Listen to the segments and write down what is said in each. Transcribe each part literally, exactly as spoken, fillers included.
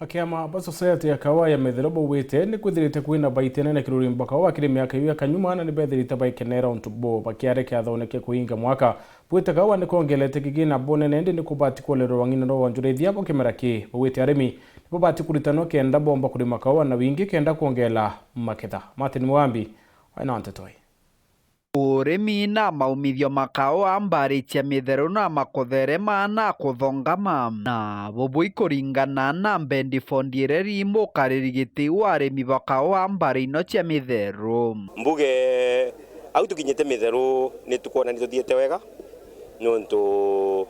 Akiama ba Society ya Kawa ya Mithero baugite ni kwithirite kwina baita inene kirurimba kawa kiri miaka iu ya kanyuma, na ni bethirite baikenera untu bo bakiare kiathone kia kuinga mwaka. Bwite kawa ni kwongelete kigina bunene, indi ni kubati kuolerwa ng'ina no wonjorithia bo kimera ki. Baugite arimi ni babati kuritanwa kenda bomba kurima kawa na wingi kenda kwongela maketha. Martin Mugambi, wina nteto ii. Urimi na maumithio ma kaua mbari cia Mitheru na makutherema na kuthongama, na bubu ikuringana na Bedford Ireri, mukariri giti wa arimi ba kaua mbari ino cia Mitheru. Mbuge, au tukinyite Mitheru, ni tukwona ni tuthiite wega, nontu,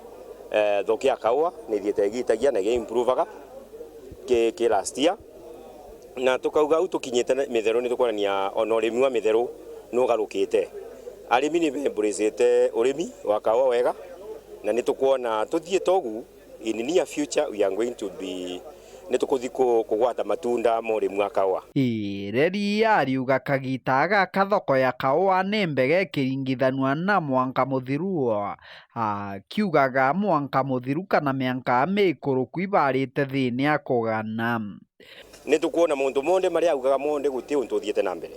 eh, thoko ya kaua ni ithiite igitagia na igiimprovaga ki, ki last year. Na tukauga au tukinyite na Mitheru ni tukwonania ona urimi wa Mitheru nugarukite. Arimi ni bemburicite urimi wa kaua wega, na ni tukwona tuthiite ugu, in near future we are going to be, ni tukuthi ku, kugwata matunda ma urimi wa kaua. Ireri ariuga kagita gaka thoko ya kaua ni mbega ikiringithanua na mwanka muthiru, akiugaga mwanka muthiru kana mianka mikuruku ibarite thiini a kugana. Ni tukwona mauntu monthe maria augaga monthe guti untu uthiite na mbere.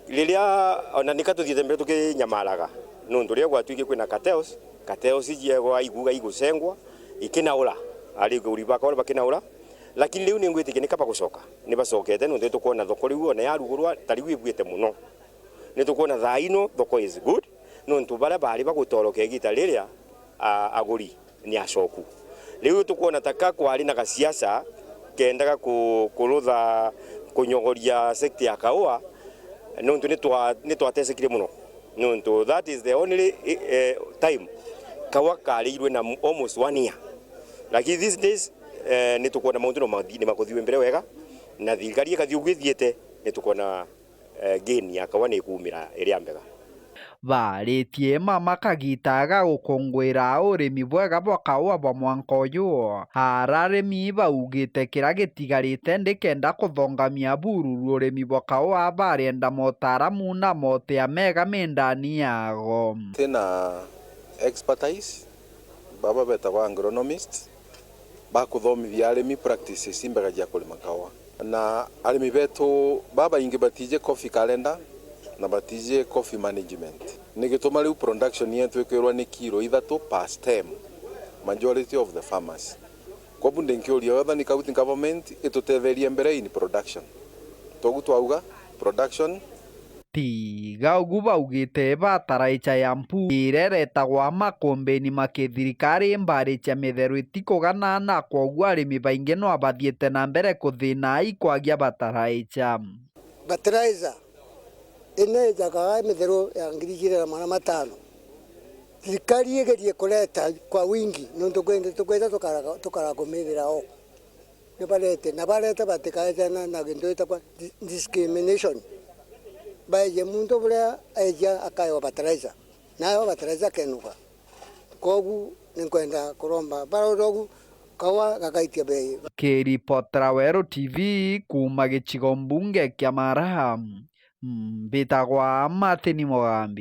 Riria ona nika tuthiite mbere tukinyamaraga, nontu riria gwatuike kwina cartels, cartels ijiegwa ikuuga igucengwa, ikinaura, ari uriba kaua bakinaura, lakini riu ni ngwitikia nika bagucoka, ni bacokete nontu ni tukwona thoko riu ona yarugurwa ta riu ibuite mono. Ni tukwona thaa ino thoko is good, nontu baria bari bagutoroka igita riria, a, aguri ni acoku. Riu tukwona ta ka kwari na gasiasa kendaga ku, kurutha kunyogoria sector ya kaua, nontu ni twa, ni twatesekire mono, nontu that is the only, eh, time kaua kariirwe na almost one year, lakini these days, eh, ni tukwona mauntu ni mathi-, ni makuthiwe mbere wega, na thirikari ikathi ugu ithiite, ni tukwona eh, gain ya kaua ni ikuumira iria mbega. Baritie mama kagita ga gukunguira urimi bwega bwa kaua bwa mwanka uyu. Ara arimi baugite kiria gitigarite ndi kenda kuthongamia bururu urimi bwa kaua, barienda motaaramu na motia mega mindani yago. Twina expertise, baba betagwa agronomist, bakuthomithia arimi practices imbega cia kurima kaua. Na arimi betu babaingi batiji coffee calendar na batiji coffee management. Ni gituma riu production yetu ikwirwa ni kilo ithatu per stem, majority of the farmers. Kobu ndinkiuria whether ni county government itutetherie mbere in production. Togu twauga, production. Tiga ugu, baugite bataraicha ya mpu iria iretagwa makumbini ma kithirikari mbari cia Mitheru itikugana, na kwoguo arimi baingi no bathiite na mbere kuthina ikwagia bataraicha. Bataraicha ino ijaga Mitheru ya ngiri ijiri na magana matano. Thirikari igerie kureta kwa wingi, nontu kwindi tukwija tukara-, tukaraga kumithira o. Ni barete, na barete batikaejana na gintu gitagwa di-, discrimination. Baeje muntu buria eja akaewa fertilizer, naewa fertilizer akenuka. Kogu ni nkwenda kuromba barore ugu kaua gakaitia bei. Kiripotera Weru T V kuuma gicigo mbunge kia Mara, mbitagwa Martin Mugambi.